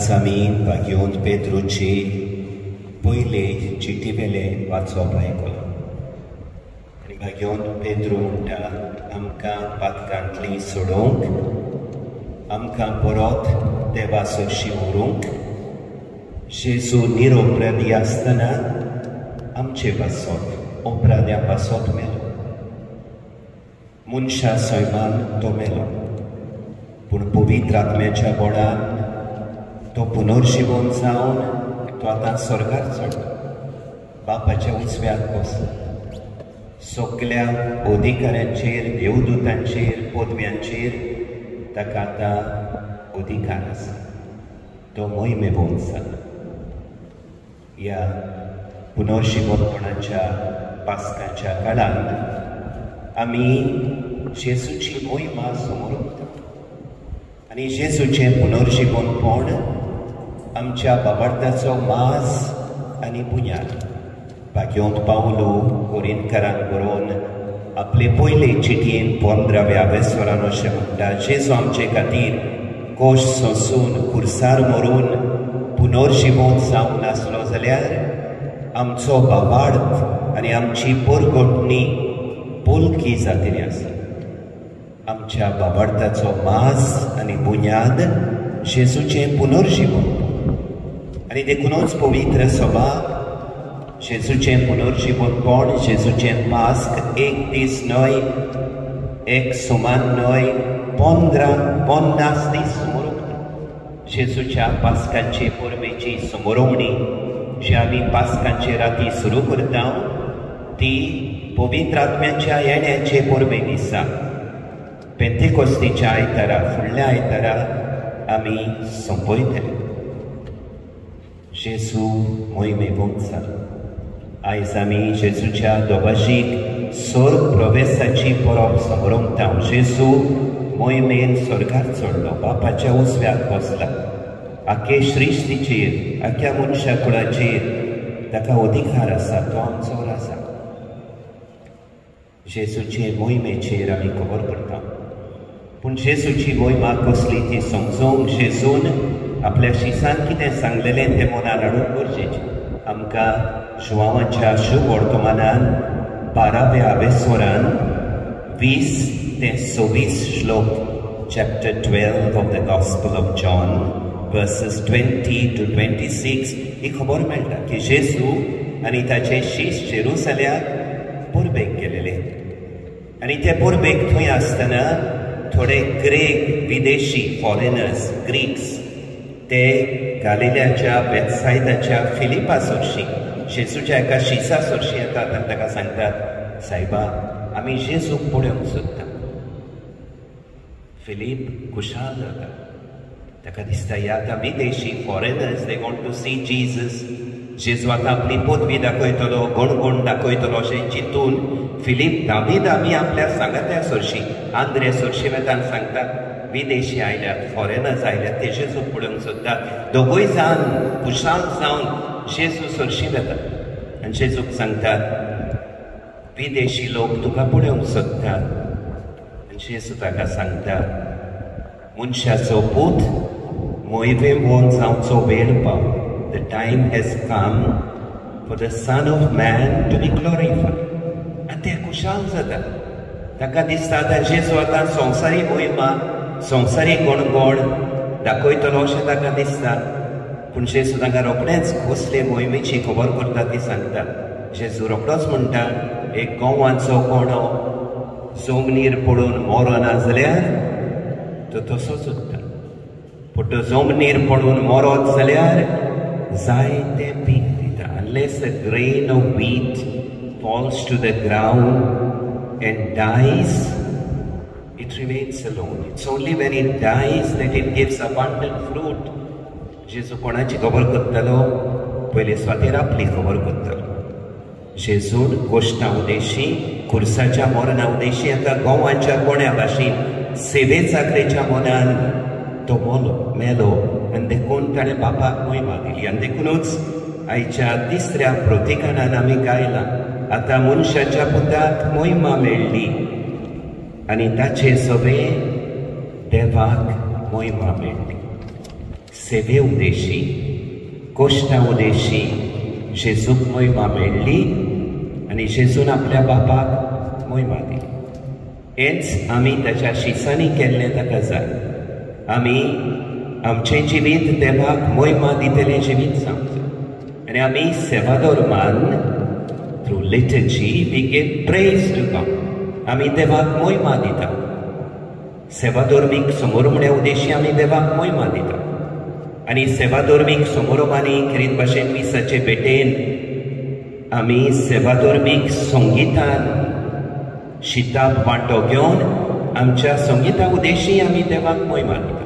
आज आमी भाग्योन पेद्रूची पयले चिटी वेले वाचप आयकलो आनी भाग्योन पेद्रू म्हणटा, आमकां पातकांतली सोडोवंक, आमकां परत देवा सरशी व्हरूंक जेजू निरोपराधी आसतना आमचे पासत अपराध्या पासत मेलो. मनशा सैमान तो मेलो, पूण पवित्र आत्म्याच्या बळान तो पुनर्जिवन जावन तो आतां स्वर्गार चडलो, बापाच्या उजव्याक बसला. सगल्या अधिकाऱ्यांचेर, देवदूतांचेर, पदव्यांचेर ताका आतां अधिकार आसा. तो मोहिमेवंत जाला. ह्या पुनर्जिवनपणाच्या पास्काच्या काळांत आमी जेजूची मोहिमा समोर उरता आनी जेजूचें पुनर्जिवनपण आमच्या बाबार्थाचो मास आनी बुन्याद. भाग्योंत पावलो कोरिनकारांक बरोवन आपले पयले चिटयेन 15व्या वेसवरान अशें म्हणटा, जेजू आमचे खातीर कोश सोंसून खुर्सार मरून पुनर्जिवंत जावंक नासलो जाल्यार आमचो बाबार्थ आनी आमची पोरगोटणी पोलकी जातली आसा. आमच्या बाबार्थाचो मास आनी बुन्याद जेजूचें पुनर्जिवन आनी देखूनच पवित्र सभा जेजूचें पुनर्जिवनपण, जेजूचें पास्क एक दीस न्हय, एक सुमान न्हय, 15-50 दीस समोर उरता. जेजूच्या पास्कांचे परबेची समोरवणी जी आमी पास्कांचे राती सुरू करता ती पवित्र आत्म्याच्या येण्याचे परबे दिसा, पेंतेकोस्तीच्या आयतारा, फुडल्या आयतारा आमी सोंपयतले. जेजू मोहिमेवंत जालो. आयज आमी जेजूच्या दोबाशीक स्वर्ग प्रवेशाची परब समरमता. जेजू मोहिमेन स्वर्गार चडलो, बापाच्या उजव्याक बसला. आखे सृश्टीचेर, आख्या मनशा कुळाचेर ताका अधिकार आसा, तो आमचो राजा. जेजूचे मोहिमेचेर आमी खबर करता, पूण जेजूची मोहिमा कसली ती समजूंक जेजून आपल्या शिसान कितें सांगलेलें तें मनान हाडूंक गरजेचें. आमकां जुवांवाच्या शुभ वर्तमानान 12व्या वेसवरान 20 ते 26 श्लोक, chapter 12 of the gospel of John, verses 20 to 26 ही खबर मेळटा की जेजू आनी ताचे शीश जेरुसल्याक परबेक गेलेले आनी ते परबेक थंय आसतना थोडे ग्रेक विदेशी फॉरेनर्स, ग्रीक्स, ते गालिल्याच्या बेतसायदाच्या फिलिपा सरशी, जेजूच्या एका शिसा सरशी येतात आनी ताका सांगतात, सायबा आमी जेजूक पळोवंक सोदता. फिलीप खुशाल जाता, ताका दिसता हे आतां विदेशी foreigners, they want to see Jesus. जेजू आतां आपली पदवी दाखयतलो, गणगण दाखयतलो अशें चिंतून फिलीप दामी दामी आपल्या सांगात्या सरशी, आंद्रे सरशी वता आनी सांगता, विदेशी आयल्यात, फॉरेनर्स आयल्यात, ते जेजूक पळोवंक सोदतात. दोगूय जाण खुशाल जावन जेजू सरशी वतात आनी जेजूक सांगतात, विदेशी लोक तुका पळोवंक सोदतात. आनी जेजू ताका सांगता, मनशाचो पूत मोहिमेवंत जावचो वेळ पाव. The time has come for the son of man to be glorified. आनी ते खुशाल जाता. ताका दिसता आतां जेजू आतां संवसारी मोहिमा, संवसारी गणगण दाखयतलो अशें ताका दिसता. पूण जेजू तांकां रोखडेंच कसले मोहिमेची खबर करता ती सांगता. जेजू रोखडोच म्हणटा, एक गोवांचो कोणो जमनीर पडून मरना जाल्यार तो तसोच उरता, पूण तो जमनीर पडून मरत जाल्यार जायते पीक दिता. Unless a grain of wheat falls to the ground and dies, it remains alone. It's only when it dies that it gives abundant fruit. जेजू कोणाची खबर करतलो? पयले स्वातेर आपली खबर करतलो. जेजून गोश्टा उदेशी, खुर्साच्या मरणा उदेशी एका गोवाच्या कोण्या भाशेन सेवे चाकरेच्या मनान तो मेलो आनी देखून ताणें बापाक मोहिमा दिली. आनी देखूनच आयच्या तिसऱ्या प्रतिकारान आमी गायला, आतां मनशाच्या पुताक मोहिमा मेळ्ळी आनी ताचे सवे देवाक मोहिमा मेळ्ळी. सेवे उद्देशी, कोश्टा उद्देशी जेजूक मोहिमा मेळ्ळी आनी जेजून आपल्या बापाक मोहिमा दिली. हेंच आमी ताच्या शिसांनी केल्लें ताका जाय. आमी आमचें जिवीत देवाक मोहिमा दितलें जिवीत जावंक जाय. आनी आमी सेवाधर्मान through liturgy we give praise to God. आमी देवाक मोहिमा दिता. सेवाधर्मीक समोरमण्या उद्देशी आमी देवाक मोहिमा दिता. आनी सेवाधर्मीक समारोभांनी खेरीत भाशेन मिसाचे भेटेन आमी सेवाधर्मीक संगितान शिताप वांटो घेवन आमच्या संगिता उद्देशी आमी देवाक मोहिमा दिता.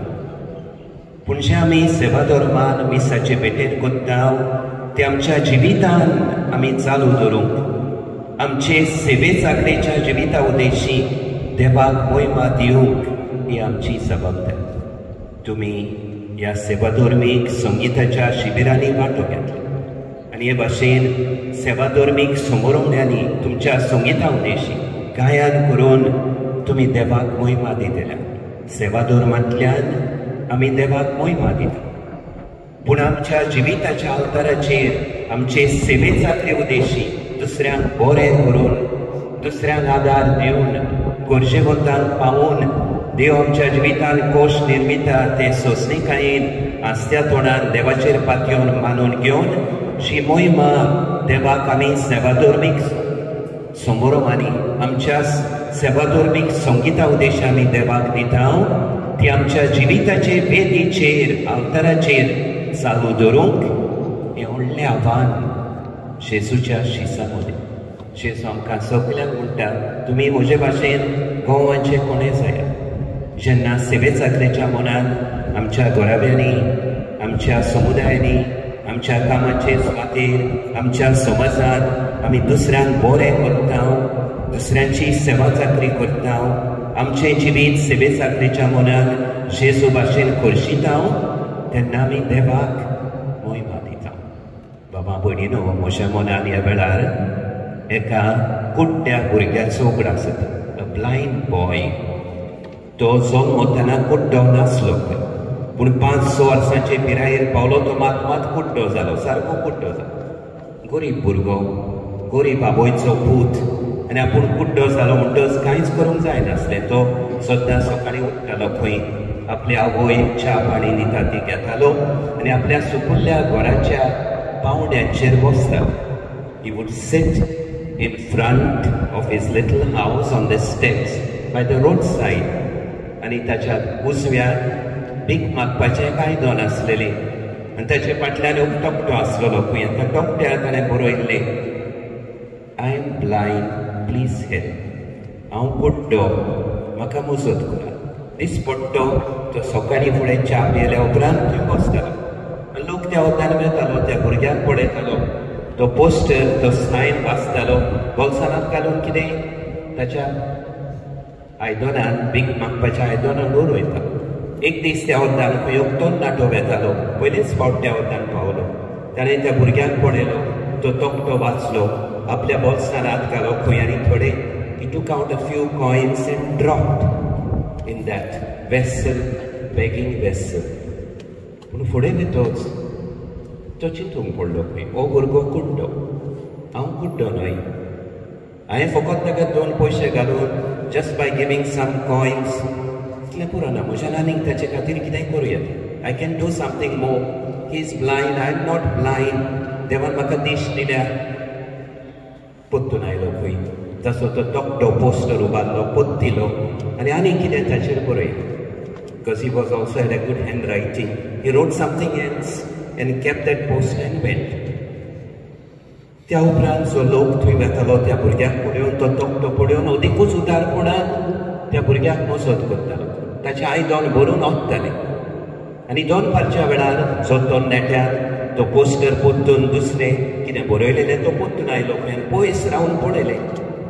पूण जे आमी सेवाधर्मान मिसाचे भेटेन करता ते आमच्या जिवितान आमी चालू दवरूंक, आमचे सेवे चाकरेच्या जिविता उद्देशी देवाक मोहिमा दिवंक ही आमची जबाबदारी. तुमी ह्या सेवाधर्मीक संगिताच्या शिबिरांनी वांटो घेतलो आनी हे भाशेन सेवाधर्मीक समारोभांनी तुमच्या संगिता उद्देशी गायन करून तुमी देवाक मोहिमा दितल्या. सेवाधर्मांतल्यान आमी देवाक मोहिमा दिता. पूण आमच्या जिविताच्या अवताराचेर आमचे सेवे चाकरे उद्देशी दुसऱ्यांक बरें करून, दुसऱ्यांक आदार दिवन, गरजेवंतांक पावून देव आमच्या जिवितान कोश निर्मिता ते सोंसणीकायेन आसत्या तोंडान देवाचेर पातयेवन मानून घेवन जी मोहिमा देवाक आमी सेवाधर्मीक समारोभांनी आमच्या सेवाधर्मीक संगिता उद्देश आमी देवाक दिता ती आमच्या जिविताचे वेदीचेर अवताराचेर चालू दवरूंक हें व्हडलें आव्हान जेजूच्या शिसां मदीं. जेजू आमकां सगल्यांक म्हणटा, तुमी म्हजे भाशेन गोवांचे कोणें जायात. जेन्ना सेवे चाकरेच्या मनान आमच्या घराब्यांनी, आमच्या समुदायांनी, आमच्या कामाचे सुवातेर, आमच्या समाजांत आमी दुसऱ्यांक बरें करता, दुसऱ्यांची सेवा चाकरी करता, आमचें जिवीत सेवे चाकरेच्या मनान जेजू भाशेन खर्शिता तेन्ना आमी देवाक मोहिमा दिता. बाबा भयणीनो, म्हज्या मनान ह्या वेळार एका कुड्ड्या भुरग्याचो उगडास जाता. अ ब्लायंड बॉय. तो जल्मतना कुड्डो नासलो, पूण 5-6 वर्सांचे पिरायेर पावलो तो मात मात कुड्डो जालो, सारको कुड्डो जालो. गरीब भुरगो, गरीब आवयचो पूत आनी आपूण कुड्डो जालो म्हणटच कांयच करूंक जायनासलें. तो सद्दां सकाळीं उठ्ठालो, खंय आपली आवय च्या पाणी दिता ती घेतालो आनी आपल्या सुपुल्ल्या घराच्या पावंड्यांचेर बसतालो. He would sit in front of his little house on the steps by the road side. आनी ताच्या उजव्याक भीक मागपाचें आयदन आसलेलें आनी ताचे फाटल्यान एक तकटो आसलेलो. खंय त्या तकट्यार ताणें बरयल्लें, I am blind, please help. हांव कुड्डो, म्हाका मजत करात. दिसपट्टो तो सकाळीं फुडें च्या पियेल्या उपरांत थंय बसतालो. लोक त्या वतान वेतालो, त्या भुरग्याक पळयतालो, तो पोस्टर, तो सायन वाचतालो, बोल्सांत घालून कितें ताच्या आयदनान, भीक मागपाच्या आयदनान उडयतालो. एक दीस त्या वतान खंय एक तरणाटो वेतालो, पयलेच फावट त्या वतान पावलो. ताणें त्या भुरग्याक पळयलो, तो तकटो वाचलो, आपल्या बोल्सांत हात घालो खंय आनी थोडे he took out a few coins and dropped in that vessel, begging vessel. पूण फुडें वतच तो चिंतूंक पडलो खंय, हो भुरगो कुड्डो, हांव कुड्डो न्हय, हांवें फकत ताका 2 पयशे घालून just by giving some coins इतलें पुरो ना, म्हज्यान आनीक ताचे खातीर कितेंय करूं येता. I can do something more. He is blind, I am not blind. देवान म्हाका दिश्ट दिल्या. परतून आयलो खंय, तसो तो तकटो पोस्टर उबारलो, परतिलो आनी आनीक कितें ताचेर बरयलें. Because he was also had a good handwriting, he wrote something else and kept that poster and went. त्या उपरांत जो लोक थंय वेतालो त्या भुरग्याक पळोवन, तो तकटो पळोवन अदिकूच उदारपणान त्या भुरग्याक मजत करतालो. ताचें आयदन भरून ओत्तालें. आनी दनपारच्या वेळार जो तरणाट्यान तो पोस्टर परतून दुसरें कितें बरयलेलें तो परतून आयलो खंय, पयस रावन पळयलें,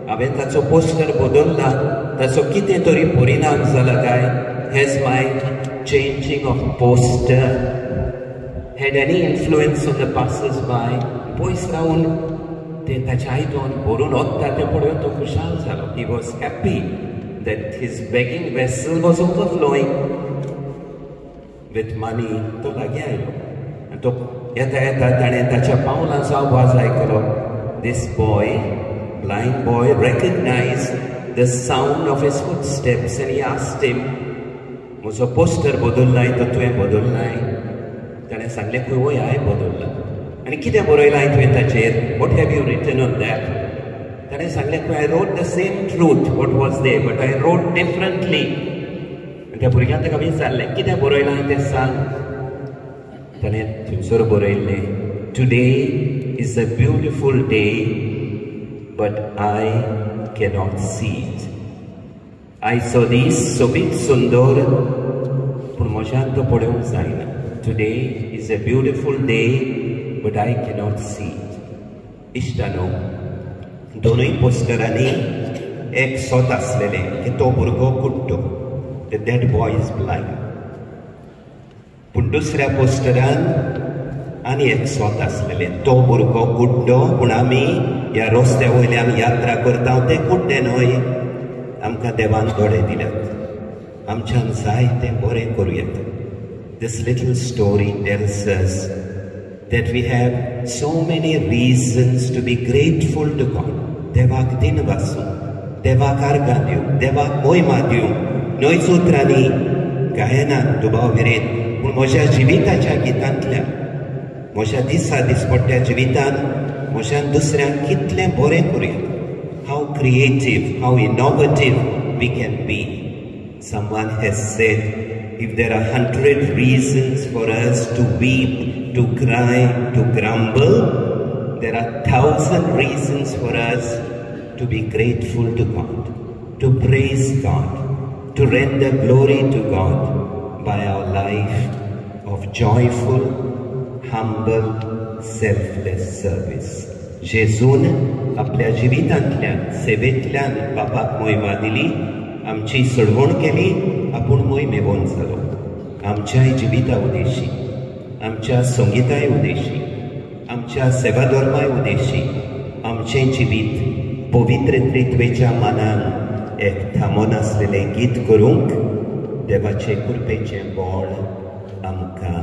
हांवें ताचो पोस्टर बदलला, ताचो कितें तरी परिणाम जाला काय? Has my changing of poster had any influence on the passers by? पयस रावन ते ताचें आयदन भरून ओत्ता तें पळोवन तो खुशाल जालो. He was happy that his begging vessel was overflowing. with money. तो लागीं आयलो आनी तो येता येता ताणें ताच्या पावलांचो आवाज आयकलो. This boy, blind boy, recognized the sound of his footsteps and he asked him, म्हजो पोस्टर बदललाय तो तुवें बदललाय? ताणें सांगलें, खंय वय हांवें बदलला. आनी कितें बरयलां तुवें ताचेर? What have you written on that? ताणें सांगलें, खंय I wrote the same truth what was there, but I wrote differently. आनी त्या भुरग्यान ताका विचारलें, कितें बरयलां तें सांग. ताणें थंयसर बरयल्लें, today is a beautiful day but I cannot see it. आयचो दीस सोबीत सुंदर पूण म्हज्यान तो पळोवंक जायना. Today is a beautiful day but I cannot see it. इश्टानो, दोनूय पोस्टरांनी एक सोत आसलेलें की तो भुरगो कुड्डो, that boy is blind. पूण दुसऱ्या पोस्टरान आनी एक सोत आसलेलें, तो भुरगो कुड्डो पूण आमी ह्या रस्त्या वयल्यान यात्रा करता ते कुड्डे न्हय. आमकां देवान दोळे दिल्यात, आमच्यान जाय तें बरें करूं येता. This little story tells us that we have so many reasons to be grateful to God. देवाक दिनवासूं, देवाक आर्गां दिवंक, देवाक मोहिमा दिवंक, न्हयच उतरांनी गायनान दुबाव विरेत, पूण म्हज्या जिविताच्या गितांतल्यान, म्हज्या दिसा दिसपट्ट्या जिवितान म्हज्यान दुसऱ्यांक कितलें बरें करूं येता. How creative, how innovative we can be. Someone has said, if there are 100 reasons for us to weep, to cry, to grumble, there are 1,000 reasons for us to be grateful to God, to praise God, to render glory to God by our life of joyful, humble, selfless service. जेजून आपल्या जिवितांतल्यान, सेवेंतल्यान बापाक मोहिमा दिली, आमची सोडवण केली, आपूण मोहिमेवंत जालो. आमच्याय जिविता उदेशी, आमच्या संगिताय उदेशी, आमच्या सेवाधर्माय उदेशी आमचें जिवीत पवित्र त्रित्वेच्या मानान एक थांबोन आसलेलें गीत करूंक देवाचे कृपेचें बळ आमकां